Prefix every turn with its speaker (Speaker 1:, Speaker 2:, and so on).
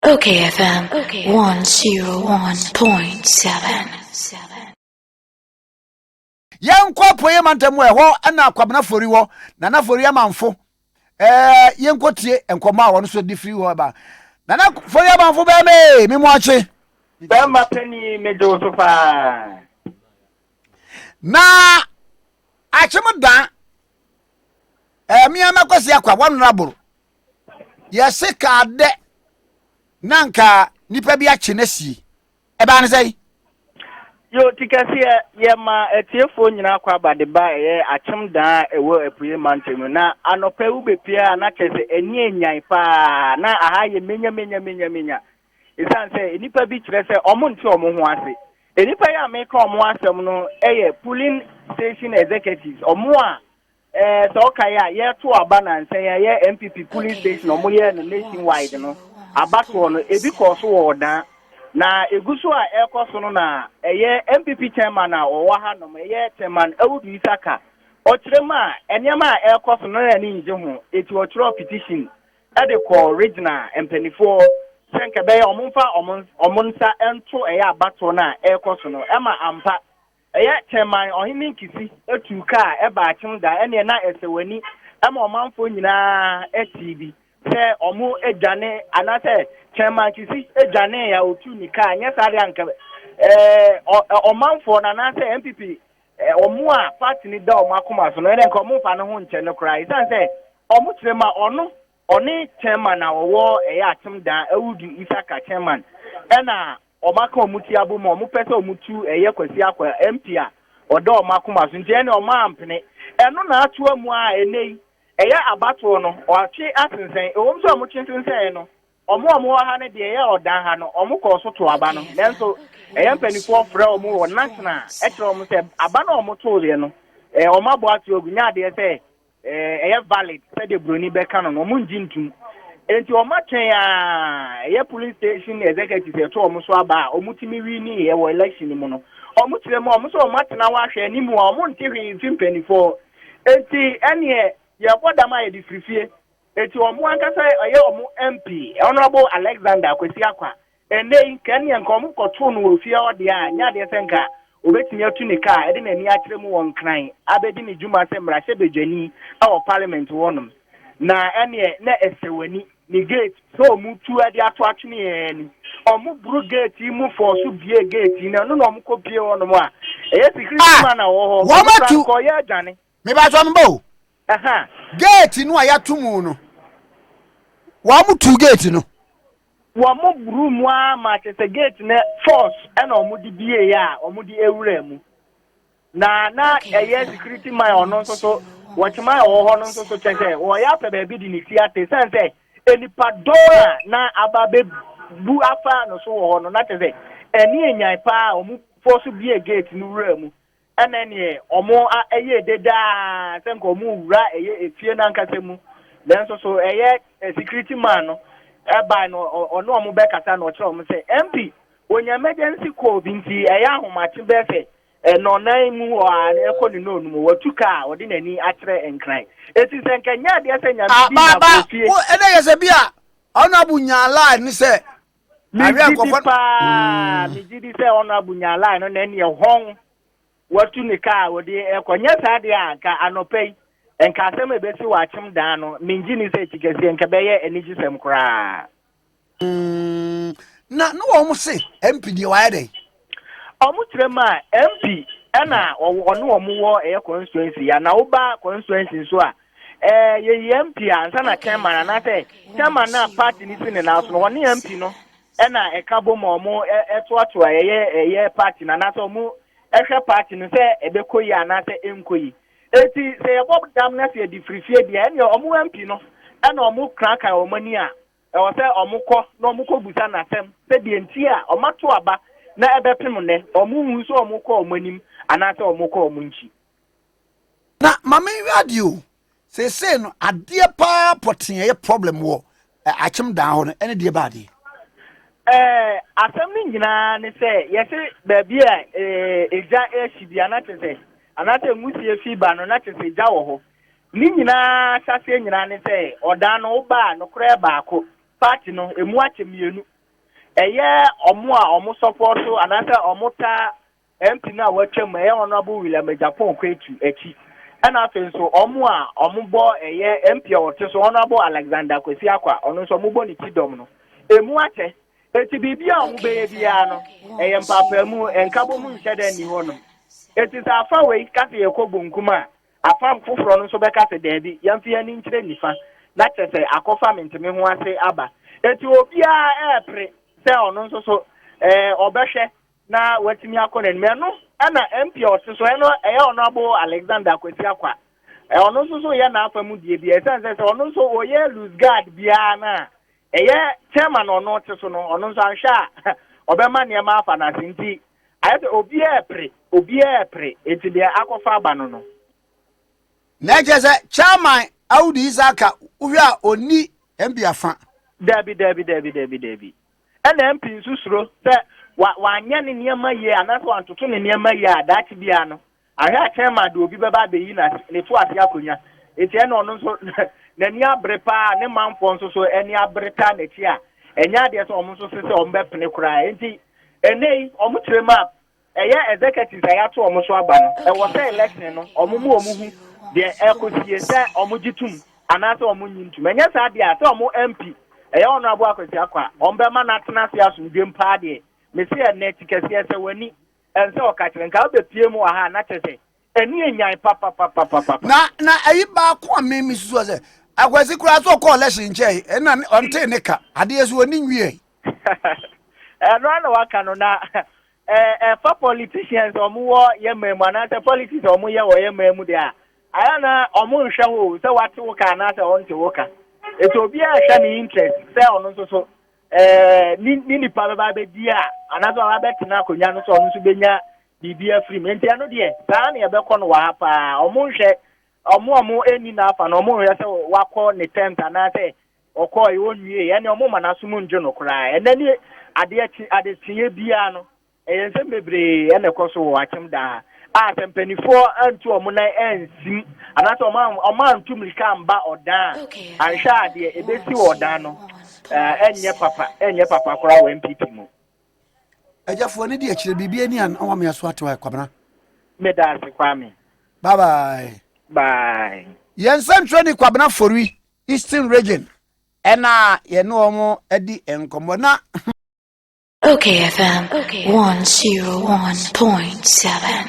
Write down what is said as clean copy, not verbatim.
Speaker 1: Okay FM 101.7.
Speaker 2: Yɛnkɔ apueɛ mantam mu, ɛhɔ ɛna Kwabena Fori wɔ, Nana Fori Amanfo. Yɛnkɔ tie nkɔmmɔ a wɔn nso de firi hɔ ba. Nana Fori Amanfo, bɛɛ me mu akye.
Speaker 3: Bɛrima panyin, megye wo so paa.
Speaker 2: Na akyem dan mmea mɛkɔsi akwa wɔn raboro yɛse kaa dɛ na nka nipa bi akye na sie ɛbaa ne sɛ.
Speaker 3: Yo, ti kɛseɛ, yɛma atiefoɔ nyinaa kɔ aba de ba ɛyɛ Akyem Dan a ɛwɔ Apuei mantam mu. Na anɔpa yi wobɛpie a, na kyerɛ sɛ ani anyan paa, na aha yɛ menya menya menya menya, ɛsiane sɛ nnipa bi kyerɛ sɛ ɔmo nte ɔmo ho ase. Nnipa yi a meka ɔmo asɛm no yɛ polling station executives, ɔmo a sɛ ɔkae a, yɛto aba nansa yi a yɛ NPP polling station ɔmo yɛ no nationwide no, abatoɔ no ebi kɔɔ so wɔ Ɔdan, na egu so a ɛrekɔ so no, na ɛyɛ NPP chairman a ɔwɔ hanom, ɛyɛ Chairman Awudu Isaka, ɔkyerɛ mu a nneɛma a ɛrekɔ so no na n'ani ngye ho, eti ɔkyerɛ petition ɛde kɔ regional mpanimfoɔ sɛ nka bɛyɛ ɔmo nfa ɔmo nsa nto ɛyɛ abatoɔ no a ɛrekɔ so no. Ɛma ampa ɛyɛ Chairman Ɔhene Nkisi etu kaa ɛba Akyem Da, ɛneɛ na ɛsɛ w'ani ɛma ɔmanfoɔ nyinaa ɛti bi sɛ ɔmo adwane anaasɛ Chairman Nkisi adwane a otu ne kaa. Nyɛ saa deɛ, anka ɔmanfoɔ no anaasɛ NPP ɔmo a party ni da ɔmo akoma so no, ɛnɛ nka ɔmo nfa ne ho nkyɛn no koraa, esan sɛ ɔmo kyerɛ mu a ɔno ɔne chairman a ɔwɔ ɛyɛ Akyem Dan, Awudu Isaka chairman, ɛna ɔmo aka ɔmo ti abo mu a ɔmo pɛ sɛ ɔmo tu ɛyɛ Kwasi Akɔ MP a ɔda ɔmo akoma so, nti ɛne ɔmo ampene. Ɛno na atoa mu a ɛnɛ yi ɛyɛ abatoɔ no ɔatwe asensɛn. Ɛwɔm sɛ ɔmo twe sensɛn no, ɔmo a ɔmo wɔ ha no deɛ, ɛyɛ Ɔdan ha no, ɔmo kɔɔ so to aba no, nanso ɛyɛ mpanimfoɔ frɛ ɔmo wɔ national ɛkyerɛ ɔmo sɛ aba no a ɔmo too deɛ no ɔmo abɔ ato agu, nyɛ adeɛ sɛ ɛyɛ valid sɛdeɛ buroni bɛka no, ɔmo ngye ntum. Nti ɔmo atwɛn a ɛyɛ polling station executives ɛto ɔmo so aba a ɔmo tumi wi ni ɛwɔ election mu no, ɔmo kyerɛ mu a ɔmo sɛ ɔmo atena hɔ ahwɛ anim a ɔmo nte hwee mfi mpanimfoɔ. Nti ɛneɛ yɛbɔ dam a yɛde firi fie. Eti ɔmo ankasa ɛyɛ ɔmo MP, Honourable Alexander Kwesi Akwa, ɛnɛ yi nka ɛneɛ nka ɔmo kɔtoo no wɔ fie hɔ deɛ a, nyɛ adeɛ sɛ nka obetumi atu ne kaa ɛde n'ani akyerɛ mu wɔ Nkran abɛdi ne dwuma sɛ mmarahyɛbadwani ɛwɔ parliament hɔnom. Na ɛneɛ na ɛsɛ w'ani ne gate sɛ ɔmo tu ɛde ato atwene yɛn ani, ɔmo buru gate yi mu fɔ so bie gate yi, na ɛno na ɔmo kɔ bie hɔnom a ɛyɛ security man a ɔwɔ hɔ.
Speaker 2: Wɔn
Speaker 3: ɔmo kura
Speaker 2: atu-
Speaker 3: nkɔ ɔyɛ adwane.
Speaker 2: Mebatɔ no ba o. Gate no a yɛato mu no, wɔn mo tu gate no.
Speaker 3: Wɔn mo buru mu ama kyerɛ sɛ gate ne force ɛna wɔn de bie yɛ a wɔn de ewura mu, na ɛyɛ security man ɔno nso so wɔkyema a ɔwɔ hɔ no nso so kyerɛ sɛ wɔyɛ apɛ baabi de ne ti ate, sɛn sɛ nipa dɔm a na aba bɛbu afa no so wɔ hɔ no, na kyerɛ sɛ ɛni enyan paa a wɔn force bie gate no wura mu. Ɛna neɛ ɔmo ɛyɛ dedaa sɛ nka ɔmo wura ɛyɛ efie n'ankasa mu, nanso so ɛyɛ security man no ɛbaa no, ɔne ɔmo bɛkasa na ɔkyerɛ ɔmo sɛ MP onya emergency call bi, nti ɛyɛ ahomakye bɛɛ sɛ ɛnɔnan mu hɔ a na ɛkɔ ne nɔɔnu mu, watu kaa ɔde n'ani akyerɛ Nkran. Eti sɛ nka nyɛ adeɛ sɛ Nyame bi
Speaker 2: ba
Speaker 3: na
Speaker 2: ba
Speaker 3: kɔ fie.
Speaker 2: Wo ɛnɛ yɛ sɛ bi a Honourable nyaa line ne sɛ awie
Speaker 3: Megye di
Speaker 2: nkɔfɔ.
Speaker 3: paa, megye di sɛ Honourable nyaa line no na ɛneɛ hɔn watu ne kaa wɔde ɛkɔ. Nyɛ saa deɛ a, nka anɔpa yi nka asɛm a ebesi wɔ Akyem Dan no, mengye ni sɛ tikɛseɛ nka bɛyɛ anigyesɛm koraa.
Speaker 2: Na wɔn se MP deɛ wayɛ dɛ.
Speaker 3: Ɔmo kyerɛ mu a MP ɛna ɔne ɔmo wɔ ɛyɛ constituency ya, na woba constituency nso a, yɛyi MP a nsa na chairman anaasɛ chairman na party ne si ne nan so no, ɔne MP no ɛna ɛka bɔ ma ɔmo ɛtoatoa ɛyɛ party no anaasɛ ɔmo ɛhwɛ party no sɛ ɛbɛkɔ yi anaasɛ ɛnkɔ yi. Eti sɛ yɛbɔ dam na sɛ yɛde firi fie deɛ, ɛnea ɔmo MP no ɛna ɔmo krakan ɔmo ani a ɛwɔ sɛ ɔmo kɔ na ɔmo kɔ busa n'asɛm sɛ deɛ nti a ɔmo ato aba na ɛbɛpem nnɛ ɔmo hu sɛ ɔmo kɔ ɔmo anim anaasɛ ɔmo kɔ ɔmo nkyi.
Speaker 2: Na maame nwi adeɛ o, seesei no adeɛ paa pɔtee ɛyɛ problem wɔ Akyem Dan hɔ no, ɛne deɛ ba adeɛ.
Speaker 3: Asɛm no nyinaa ne sɛ yɛse baabi a egya ahyi bi ana kyerɛ sɛ anaasɛ nwusie fi ba no, na kyerɛ sɛ egya wɔ hɔ. Ne nyinaa hyɛseɛ nyinaa ne sɛ Ɔdan no woba a, nokorɛ baako party no emu akyɛ mmienu. Ɛyɛ ɔmo a ɔmo support anaasɛ ɔmo taa MP no a watwam, ɛyɛ Honourable William Agyapong Quaittoo akyi. Ɛna afei nso ɔmo a ɔmo bɔ ɛyɛ MP a ɔte so, Honourable Alexander Kwesi Akwa, ɔno nso ɔmo bɔ ne ti dɔm no. Emu akyɛ. Eti biribi a ɔmo bɛyɛ biara no, ɛyɛ mpaapaamu, nkabom nhyɛ dɛ nni hɔ nom. Eti sɛ afa wei ka sɛ yɛkɔ bonkum a, afa foforɔ no nso bɛka sɛ daabi, yɛmfa yɛn ani nkyerɛ nifa, na kyerɛ sɛ akɔfa menteme ho ase aba. Eti obiara ɛɛpere sɛ ɔno nso so ɔbɛhwɛ na watumi akɔ n'anim. Ɛno ɛna MP a ɔte so ɛno ɛyɛ Honourable Alexander Kwesi Akwa. Ɔno nso so yɛ n'afa mu deɛ bi, ɛsiane sɛ ɔno nso ɔyɛ loose guard biara na ɛyɛ chairman ɔno te so no, ɔno nso anhwɛ a ɔbɛma nneɛma afa n'ase. Nti ayɛ sɛ obiara pere, obiara pere, eti deɛ akɔfa aba no.
Speaker 2: Na ɛkyerɛ sɛ Chairman Audu Isaka, wohwɛ a, ɔnni MP afa?
Speaker 3: Dabi, dabi, dabi, dabi, dabi. Ɛna MP nso suro sɛ wa wanyɛ ne nneɛma yie anaasɛ wantoto ne nneɛma yie a, daakye biara no ahwɛ a chairman de obi bɛba abɛyi na ne to ase akonnwa. Eti ɛna ɔno nso n'ani abere paa, ne manfoɔ nso so ani abere taa n'akyi a ɛnyɛ adeɛ sɛ ɔmo nso sɛ ɔmo bɛpene koraa. Nti ɛnɛ yi ɔmo kyerɛ mu a, ɛyɛ executives a yɛato ɔmo so aba no, ɛwɔ sɛ election no ɔmo mu ɔmo hu deɛ ɛkɔsie, sɛ ɔmo gye tum anaasɛ ɔmo nyi ntum. Ɛnyɛ saa deɛ a, sɛ ɔmo MP ɛyɛ Honourable Akwasi Akɔ a, ɔmo bɛma n'atena ase asomdwem paa deɛ. Mesi ɛnɛ ti kɛseɛ sɛ w'ani ɛnsɛ ɔka kyerɛ nka wobɛpie mu wɔ ha na kyerɛ sɛ ɛni enyan papapapapapa.
Speaker 2: Na ɛyi baako a me susu sɛ Akwasi koraa sɛ ɔkɔɔ election nkyɛn, ɛna ɔntee ne ka adeɛ so ɔni nwie.
Speaker 3: Ɛno ana waka no na ɛfa politicians a ɔmo wɔ yɛ man mu anaasɛ politics a ɔmo yɛ wɔ yɛ man mu deɛ a, ayɛ na ɔmo nhwɛ hɔ sɛ wate wo ka anaasɛ ɔnte wo ka. Etu obiara hwɛ ne interest sɛ ɔno nso so ne nipa bɛba abɛdi a anaasɛ ɔba bɛtena akonnwa no so, ɔno nso bɛnya biribi afiri mu. Nti ɛno deɛ, saa na yɛbɛkɔ no wɔ ha paa. Ɔmo nhwɛ ɔmo a ɔmo ani n'afa no, ɔmo nhwɛ sɛ wakɔ ne terms anaasɛ ɔkɔɔ yi ɔnwie. Ɛne ɔmo ma n'asom ndwo no koraa. Ɛnɛ ne adeɛ kye adekyeɛ biara no, ɛyɛ nsɛm bebree ɛna ɛkɔ so wɔ Akyem daa a sɛ mpanimfoɔ antu ɔmo nan ansim anaasɛ ɔmo antu mirika amba ɔdan a, anhwɛ a deɛ ebesi wɔ ɔdan no ɛnyɛ papa, ɛnyɛ papa koraa wɔ NPP mu.
Speaker 2: Agyafoɔ ne di akyerɛ biribi ani a na wamea so atew Kwabena.
Speaker 3: Meda ase, Kwame.
Speaker 2: Bye bye.
Speaker 3: Bye.
Speaker 2: Yɛn nsɛntwerɛ ne Kwabena Fori, Eastern Region, ɛna yɛne wɔn adi nkɔmmɔ na
Speaker 1: Okay FM 101.7.